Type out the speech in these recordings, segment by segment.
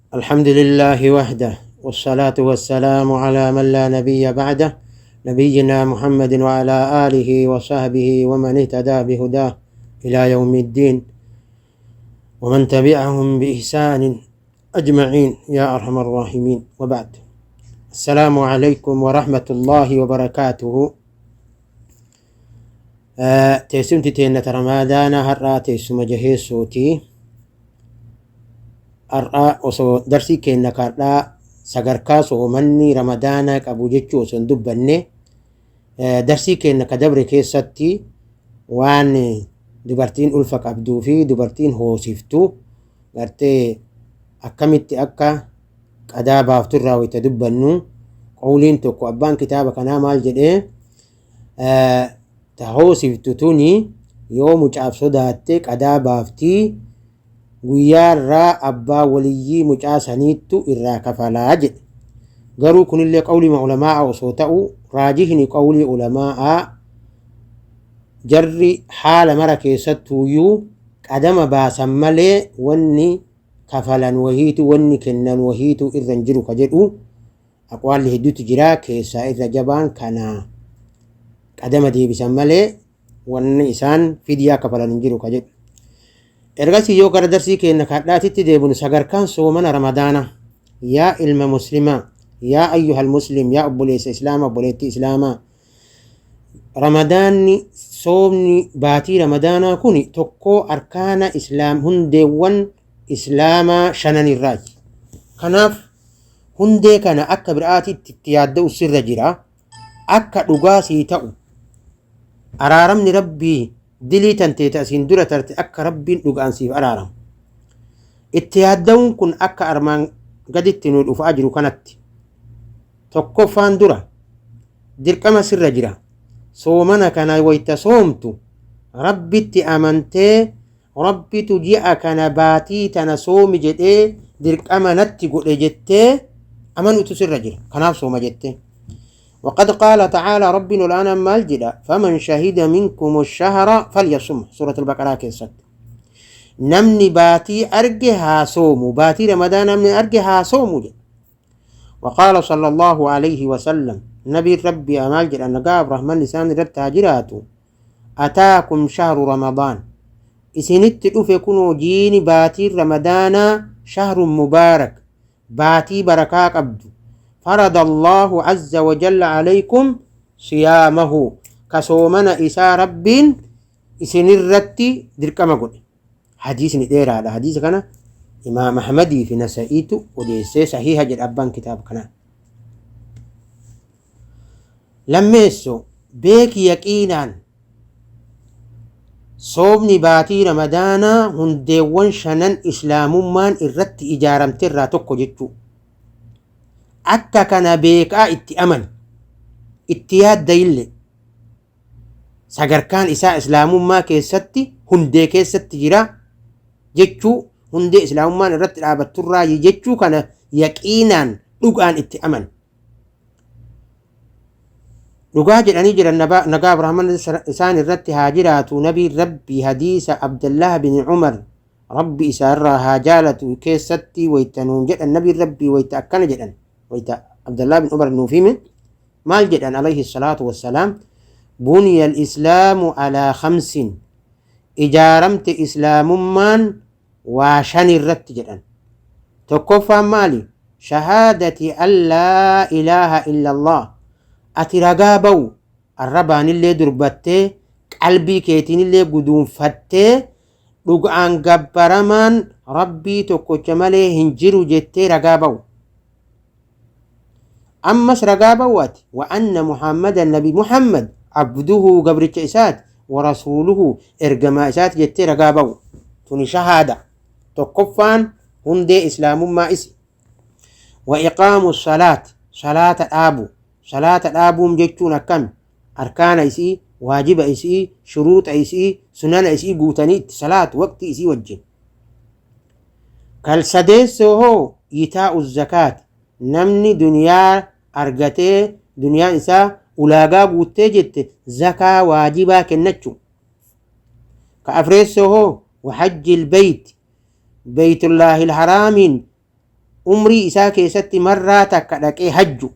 الحمد لله وحده، والصلاة والسلام على من لا نبي بعده، نبينا محمد وعلى آله وصحبه ومن اهتدى بهداه إلى يوم الدين، ومن تبعهم بإحسان أجمعين يا أرحم الراحمين. وبعد، السلام عليكم ورحمة الله وبركاته. Teessumti teenna ramadaana har'aa teessuma jaheessooti. Har'aa osoo darsii keenna kaadhaa sadarkaa soomanni ramadaanaa qabu jechuu osoo hin dubbanne, darsii keenna ka dabre keessatti waan dubartiin ulfa qabduu fi dubartiin hoosiftu gartee akkamitti akka qadaa baafturraa wayita dubbannu, qawliin tokko abbaan kitaaba kanaa maal jedhee, ta hoosiftu tuni yoo mucaaf sodaatte qadaa baaftii, guyyaarraa abbaa waliyyii mucaa saniittu irraa kafalaa jedhe. Garuu kunillee qawlii ulamaa'a osoo ta'u, raajihni qawlii ulamaa'a jarri haala mara keessattuuyyuu qadama baasan malee wanni kafalan wahiitu, wanni kennan wahiitu irra hin jiru ka jedhu aqwaalli hedduutu jira. Keessaa irra jabaan kana, qadama deebisan malee wanni isaan fidiyaa kafalan hin jiru ka jedhu. Ergasii yoo gara darsii keenya kadhaatitti deebinu, sadarkaan soomana ramadaana, yaa ilma muslimaa, yaa ayyuhal muslim, yaa obboleessa islaamaa, obboleettii islaamaa, ramadaanni, soomni baatii ramadaanaa kun tokkoo arkaana islaam, hundeewwan islaamaa shanan irraati. Kanaaf hundee kana akka biraatitti itti yaadda'u sirra jira. Akka dhugaa sii ta'u, araaramni rabbii dilii tanteeta asiin dura tarte akka rabbiin dhugaan siif araaramu. Itti yaadda'uun kun akka armaan gaditti nu dhufaa jiru kanatti. Tokkoffaan dura dirqama sirra jira. Soomana kana wayta soomtu rabbitti amantee, rabbitu ji'a kana baatii tana soomi jedhee dirqama natti godhe jettee amanutu sirra jira. Kanaaf sooma jettee. وقد قال تعالى، ربنا الآن مال، فمن شهد منكم الشهر فليصم، سورة البقرة كيست. Namni baatii arge haa soomu, baatii رمضان namni arge haa soomu. وقال صلى الله عليه وسلم، نبي ربي أمال جل نقاب رحمن لسان رت هاجراتو، أتاكم شهر رمضان، isinitti dhufe kunoo jiini baatii ramadaanaa، شهر مبارك، baatii barakaa qabdu، فرض الله عز وجل عليكم صيامه، ka soomana isaa rabbiin isinirratti dirqama godhe. Hadiisni dheeraadha. Hadiisa kana imaam Ahmadii fi Nasa'iitu odeessee, sahiha jedha abbaan kitaaba kanaa. Lammeesso, beeki yaqiinaan soomni baatii ramadaanaa hundeewwan shanan islaamummaan irratti ijaaramte irraa tokko jechuu. Akka kana beekaa itti aman, itti yaadda illee, sadarkaan isaa islaamummaa keessatti hundee keessatti jira jechuu, hundee islaamummaan irratti dhaabatturraa jechuu kana yaqiinaan dhugaan itti aman. Dhugaa jedhanii jiran, nagaa Abrahaam isaan irratti haa jiraatu, nabii rabbi hadiisa Abdullah bin Umar, rabbi isaa irraa haa jaalatu, keessatti wayta nuun jedhan, nabii rabbii wayta akkana jedhan, wayta Abdullah bin Umar nuuf hime maal jedhan عليه الصلاة والسلام: بني الإسلام على خمس، ijaaramte islaamummaan waa shan irratti jedhan. Tokkoffaan maali? شهادة أن لا إله إلا الله، ati ragaa ba'u, arrabaanillee durbattee qalbii keetiinillee guduunfattee, dhugaan gabbaramaan rabbii tokkocha malee hin jiru jettee ragaa ba'u. Ammas ragaa ba'u ati وأن محمدا، nabi Muhammad، عبده، gabricha isaati، ورسوله، ergamaa isaati jettee ragaa ba'u. Tuni shahaada tokkoffaan hundee islaamummaa isi. وإقام الصلاة، salaata dhaabu. Salaata dhaabuun jechuun akkami? Arkaana isii, waajiba isii, shuruuxa isii, sunana isii guutanii itti salaatu waqtii isii wajjin. Kal sadeessoo hoo? إيتاء الزكاة، namni duniyaa argatee duniyaan isaa ulaagaa guuttee jette zakaa waajibaa kennachuu. Ka afreessoo hoo? وحج البيت، بيت الله الحرام iin Umrii isaa keessatti marraa takka dhaqee hajju.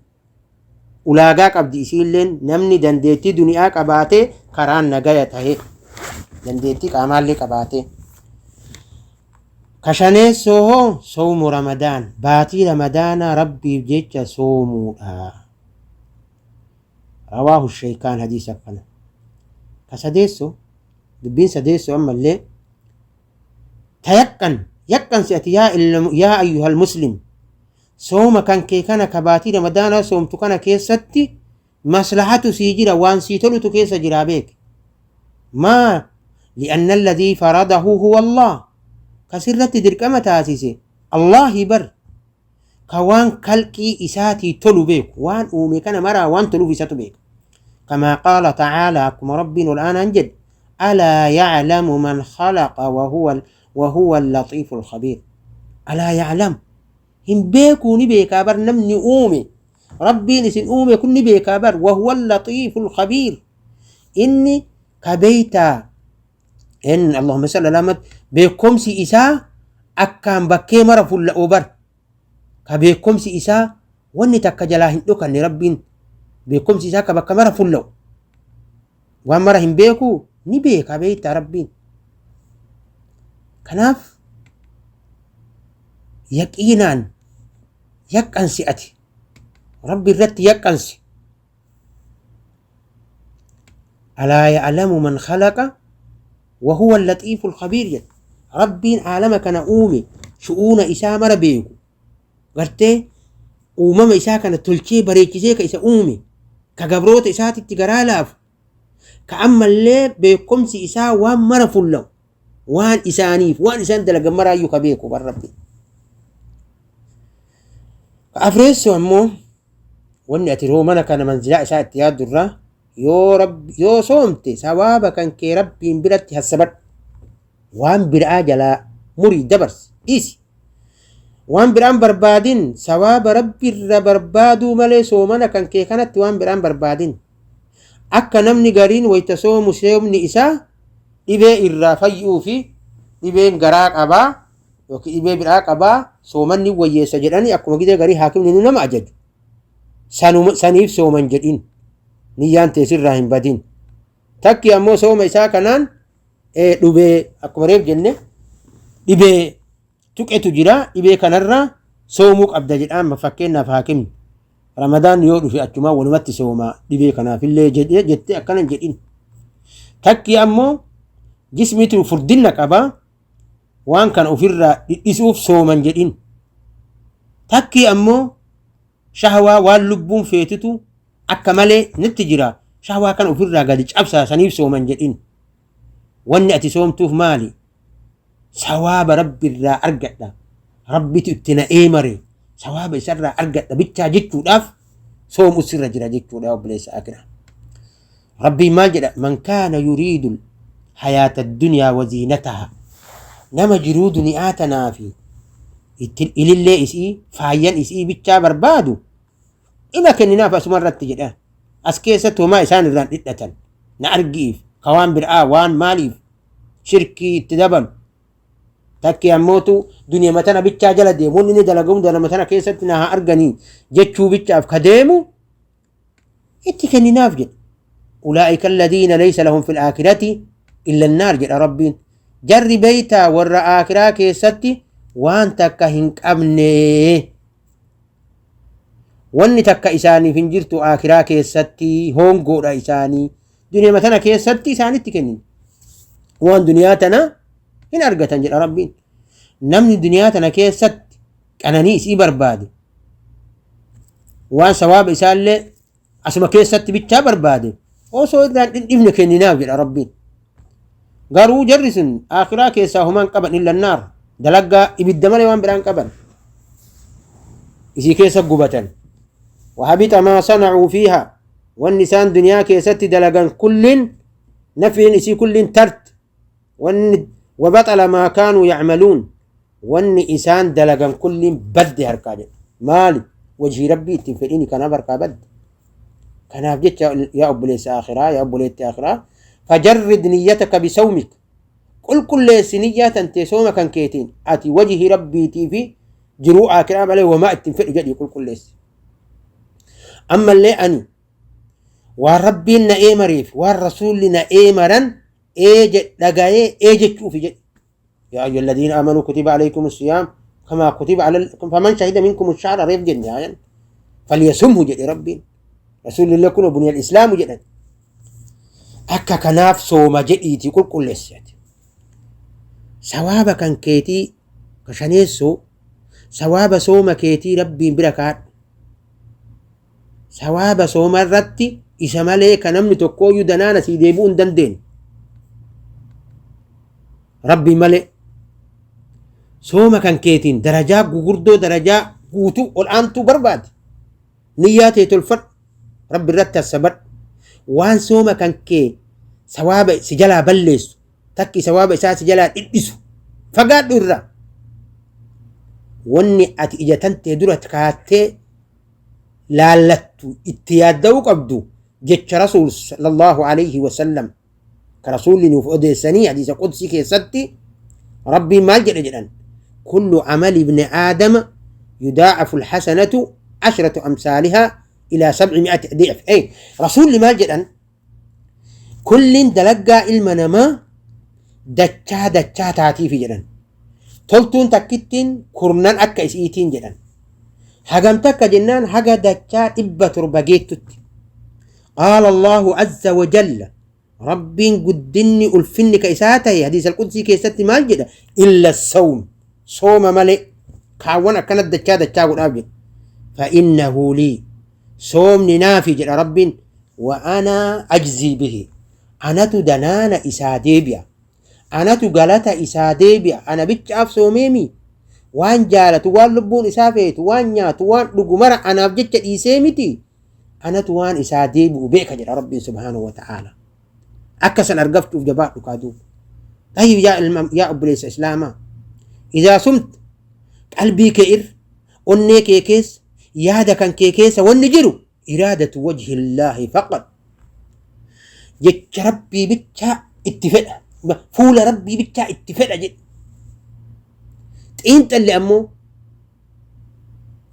Ulaagaa qabdi isiilleen, namni dandeettii duniyaa qabaatee karaan nagaya tahe, dandeettii qaamaallee qabaatee. Kashaneessoo hoo soomu Ramadaan, baatii Ramadaanaa Rabbiif jecha soomuudha. Rawaahu Sheekaan hadiisa kana. Ka sadeessoo, dubbiin sadeessoo ammallee tayaqqan yaqqansi ati yaa ayyuhal muslim, sooma kan kee kana ka baatii Ramadaanaa soomtu kana keessatti maslahatu sii jira, waan sii tolutu keessa jiraa beek. Maa li'anna alladhii faradahu huwa Allah, kasirratti dirqama taasise Allahi bar, ka waan kalqii isaatii tolu beeku, waan uume kana maraa waan toluuf isatu beeka. Kamaa qaala tacaalaa, akkuma Rabbiin ol aanaan jedhe: alaa yaclamu man khalaqa wahuwa allatiifu alkhabiir. Alaa yaclamu, hin beekuu? Ni beekaa bar namni uume. Rabbiin isin uume kun ni beekaa bar. Wahuwa allatiifu alkhabiir, inni ka beeytaa in Allahumma salli ala Muhammad, beekumsi isaa akkaan bakkee mara fulla'uu bar, ka beekumsi isaa wanni takka jalaa hin dhokanne. Rabbiin beekumsi isaa ka bakka mara fulla'u, waan mara hin beeku? Ni beeka beeytaa Rabbiin. Kanaaf yaqiinaan yaqqansi, ati Rabbi irratti yaqqansi. Alaa ya'lamu man khalaqa وهو اللطيف الخبير jedha. Rabbiin aalama kana uume, shu'uuna isaa mara beeku, gartee uumama isaa kana tolchee bareechisee ka isa uume, ka gabroota isaatitti garaa laafu, ka ammallee beekumsi isaa waan mara fulla'u, waan isaaniif waan isaan dalagan maraayyuu ka beeku bar Rabbi. Ka afreessoo ammoo, wanni ati roomana kana manzilaa isaa itti yaaddu irraa, yoo Rabbi yoo soomte sawaaba kan kee Rabbiin biratti hassabadhu. Waan biraa jalaa murii dabarsi, dhiisi. Waan biraan barbaadin, sawaaba Rabbi irra barbaaduu malee soomana kan kee kanatti waan biraan barbaadin. Akka namni gariin wayta soomu soomni isaa dhibee irraa fayyuu fi dhibeen garaa qabaa yookiin dhibee biraa qabaa, soomanni wayyeessa jedhanii, akkuma gidee garii haakimni nu nama ajaju sanuma saniif sooman jedhin, niyyaan teessirraa hin badin. Takki ammoo sooma isaa kanaan dhubee, akkuma reef jenne, dhibee tuqetu jira, dhibee kanarraa soomuu qabda jedhaan. Fakkeenyaaf haakimni Ramadaan yoo dhufe achumaa walumatti soomaa dhibee kanaafillee jedhee jettee akkana hin jedhin. Takki ammoo jismitu furdinna qabaa, waan kana ofirraa dhidhisuuf sooman jedhin. Takki ammoo shahwaa, waan lubbuun feetutu akka malee nitti jira, shahwaa kana ofirraa gadi cabsaa saniif sooman jedhin. Wanni ati soomtuuf maali? Sawaaba Rabbi irraa argadha, Rabbitu itti na eemare, sawaaba isarraa argadha bichaa jechuudhaaf soomu sirra jira jechuudha. Obboleessa akiraa, Rabbiin maal jedha? Man kaana yuriidu hayaata addunyaa waziinataha, nama jiruu duniyaa tanaa fi ittiin ilillee isii, faayyan isii bichaa barbaadu, ima kenninaaf asuma irratti jedha. As keessatti homaa isaan irraan dhidhatan na argiif ka waan biraa, waan maaliif shirkii itti dabalu. Takki ammootu duniyaa tana bichaa jala deemu, wanni inni dalagamu duniyaa tana keessatti na haa arganii jechuu bichaaf ka deemu, itti kenninaaf jedha. Ulaa'ika alladhiina laysa lahum fil aakhirati illa annaar jedha Rabbiin. Jarri beeytaa warra aakiraa keessatti waan takka hin qabne, wanni takka isaaniif hin jirtu aakiraa keessatti, hongoodha isaanii. Duniyaa tana keessatti isaanitti kennin, waan duniyaa tana hin argatan jedha Rabbiin. Namni duniyaa tana keessatti qananii isii barbaade, waan sawaaba isaallee asuma keessatti bichaa barbaade, osoo irraan dhindhifne kenninaaf jedha Rabbiin. Garuu jarri sun aakiraa keessaa homaan qaban, illa annaar, dalaggaa ibidda malee waan biraan qaban, isii keessa gubatan. Wahabita maa sanacuu fiiha, wanni isaan duniyaa keessatti dalagan kulliin, nafiin isii kulliin tart wanni. Wabaxala maa kaanuu yacmaluun, wanni isaan dalagan kulliin badde harkaa jedha. Maali? Wajhii Rabbii ittiin fedhini, kanaaf harkaa badde. Kanaaf jecha yaa obboleessa akhiraa, yaa obboleetti akhiraa, fajarrid niyyataka bisawmik, qulqulleessi niyyaa tantee sooma kan keetiin. Ati wajhii Rabbiitii fi Jiruu aakiraa malee wamaa ittiin fedhu jedhi qulqulleessi. Ammallee ani waan Rabbiin na eemareef waan Rasuulli na eemaran ee dhagayee ee jechuufi jedhi. Yaa ayyuha alladhiina aamanuu kutiba alaykum siyaam kamaa kutiba ala faman shahida minkum shahra reef jenne aayan falyasumhu jedhe Rabbiin. Rasuulli illee kun buniyal islaamu jedhan. Akka kanaaf sooma jedhiitii qulqulleessi ati. Sawaaba kan keetii ka shaneessoo sawaaba sooma keetii Rabbiin bira kaadhu. Sawaaba sooma irratti isa malee ka namni tokkooyyuu danaana sii deebi'uu hin dandeenye. Rabbii malee. Sooma kan keetiin darajaa gugurdoo darajaa guutuu ol aantuu barbaade. Niyyaa tee tolfadhu. Rabbi irratti hassabadhu. Waan sooma kan kee sawaaba si jalaa balleessu takki sawaaba isaa si jalaa dhidhisu fagaadhu irraa. Wanni ati ija tantee dura kaattee laallattu itti yaadda'uu qabdu jecha Rasuul sallallahu alayhi wa sallam ka Rasuulli nuuf odeessanii hadiisa qudsii keessatti Rabbiin maal jedhe jedhan kullu amali ibni aadama yudaacafu alhasanatu ashratu amsaalihaa ilaa sabci mi'ati di'f. Rasuulli maal jedhan? Kulliin dalaggaa ilma namaa dachaa dachaa taatiifi jedhan. Toltuun takkittiin kurnan akka isiitiin jedhan. Hagam takka jennaan haga dachaa 700 geettutti. Qaala Allahu azza wa jalla, Rabbiin guddinni ulfinni ka isaa ta'e hadiisa alqudsii keessatti maal jedha? Illa sawm, sooma malee kaawwan akkana dachaa dachaa godhaaf jedha. Fa innahu lii, soomni naafi jedha Rabbiin, wa ana ajzii bihi, anatu danaana isaa deebi'a, anatu galata isaa deebi'a. Ana bichaaf soomeemi, waan jaalatu, waan lubbuun isaa feetu, waan nyaatu, waan dhugu mara anaaf jecha dhiisee miti, anatu waan isaa deebi'u beeka jedha Rabbiin subhaanahu wa ta'aala. Akka san argachuuf jabaadhu kaa duuba. طيب yaa ilma, yaa obboleessa islaamaa, idaa sumt qalbii kee irra, onnee kee keessa, yaada kan kee keessa wanni jiru iraadatu wajhi illaahi faqad, jecha Rabbii bichaa itti fedha, fuula Rabbii bichaa itti fedha jedhe xiinxalli. Ammoo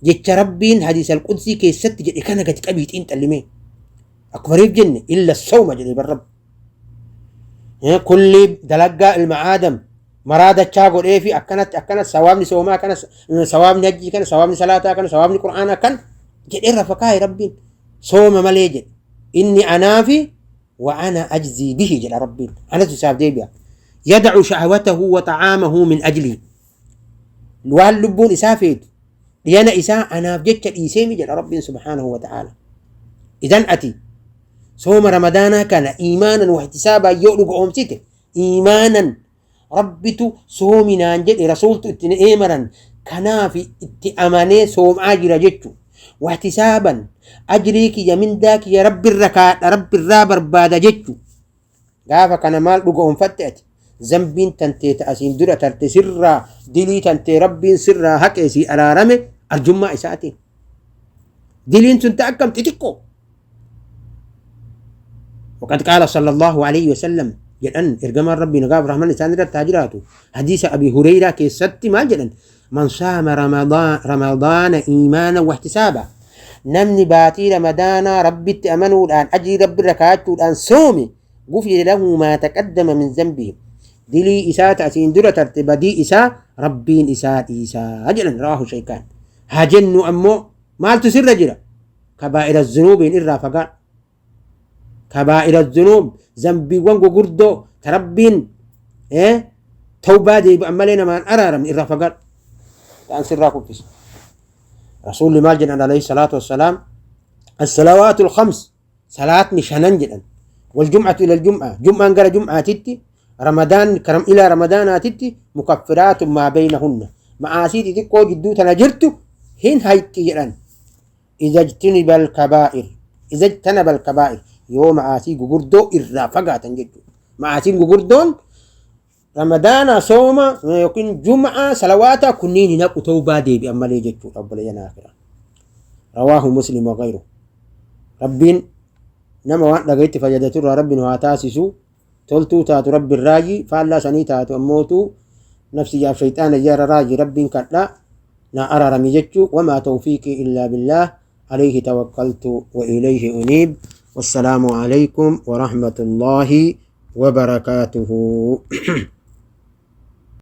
jecha Rabbiin hadiisa alqudsii keessatti jedhe kana gadi qabii xiinxalli mee. Akkuma reef jenne, illa sawma jedhe bar Rabbi. Kulli dalaggaa ilma aadam maraa dachaa godhee fi akkanatti akkana, sawaabni soomaa kana, sawaabni hajjii kana, sawaabni salaataa kana, sawaabni qur'aanaa kana jedhee rafa kaa'e. Rabbiin sooma malee jedhe, inni anaafi wa ana ajzii bihi jedha Rabbiin, anatu isaaf deebi'a. Yadacu shahwatahu wa xacaamahu min ajlii, waan lubbuun isaa feetu, dhiyana isaa anaaf jecha dhiiseemi jedha Rabbiin subhaanahu wa ta'aala. Idan ati sooma Ramadaanaa kana iimaanan wa ihtisaabaan yoo dhuga oomsite, iimaanan Rabbitu soominaan jedhe, Rasuultu itti eemaran, kanaaf itti amanee soomaa jira jechu, wa ihtisaaban ajrii kiyya, mindaa kiyya Rabbirra kaadha, Rabbirraa barbaada jechu, gaafa kana maal dhuga oomfatte ati? Zambiin tantee ta asiin dura tarte sirraa, dilii tantee Rabbiin sirraa haqee sii araarame arjummaa isaatiin. Diliin sun ta akkam xixiqqoo. وقد قال صلى الله عليه وسلم jedhan ergamaan Rabbii nagaaf rahman isaan irratti haa jiraatu, hadiisa Abi Hureyraa keessatti maal jedhan? من صام رمضان رمضان إيمانا واحتسابا, namni baatii Ramadaanaa Rabbitti amanuudhaan ajrii Rabbi irra kaa'achuudhaan soome, غفر له ما تقدم من ذنبه, dilii isaa ta asiin dura tarte, badii isaa Rabbiin isaa dhiisaa jedhan. رواه الشيخان. Haa jennu ammoo maaltu sirra jira? كبائر الذنوب iin irraa fagaadhu. كبائر الذنوب, zambiiwwan gugurdoo ta Rabbiin tawbaa deebi'an malee namaan araaramne irraa fagaadhu, ta'an sirraa kuffisa. Rasuulli maal jedhan alayhi salaatu wassalaam? الصلوات الخمس, salaatni shanan jedhan, والجمعة إلى الجمعة, jum'aan gara jum'aatitti, رمضان كرم إلى ramadaanaatitti, مكفرات ما بينهن, ma'aasii xixiqqoo jidduu tana jirtu hin hayxi jedhan. إذا اجتنب الكبائر, إذا اجتنب الكبائر, yoo ma'aasii gugurdoo irraa fagaatan jechuudha. Ma'aasiin gugurdoon Ramadaana, sooma yookiin jum'aa, salawaata kunniin hin haqu tawbaa deebi'an malee jechuudha, obboleeyyan akhiraa. رواه مسلم وغيره. Rabbiin nama waan dhaga'itti fayyadatu irraa Rabbi nu haa taasisu. Toltuu taatu Rabbi raaji, faallaa sanii taatu ammootu nafsiyyaaf shayxaana ijara raaji Rabbiin kadhaa. Na araarami jechuu. Wamaa tawfiiqii illaa billaah, alayhi tawakkaltu wa ilayhi uniib. Wassalaamu alaykum wa rahmatullaahi wa barakaatuhu.